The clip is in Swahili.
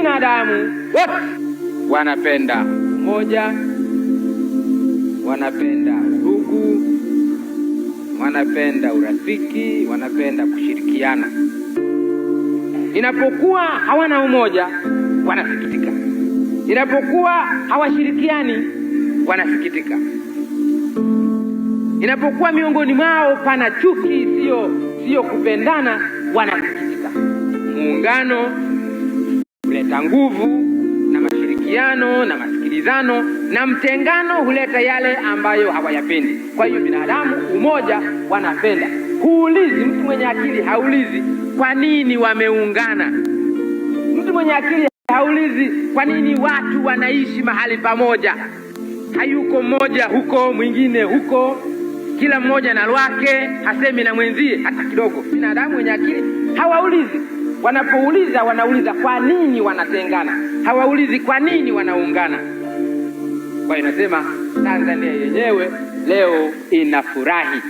Binadamu wote wanapenda umoja, wanapenda udugu, wanapenda urafiki, wanapenda kushirikiana. Inapokuwa hawana umoja, wanasikitika. Inapokuwa hawashirikiani, wanasikitika. Inapokuwa miongoni mwao pana chuki, sio kupendana, wanasikitika. Muungano huleta nguvu na mashirikiano na masikilizano, na mtengano huleta yale ambayo hawayapendi. Kwa hiyo binadamu umoja wanapenda. Huulizi, mtu mwenye akili haulizi kwa nini wameungana. Mtu mwenye akili haulizi kwa nini watu wanaishi mahali pamoja. Hayuko mmoja huko mwingine huko, kila mmoja na lwake, hasemi na mwenzie hata kidogo. Binadamu wenye akili hawaulizi. Wanapouliza wanauliza kwa nini wanatengana, hawaulizi kwa nini wanaungana. Kwa hiyo nasema Tanzania yenyewe leo inafurahi.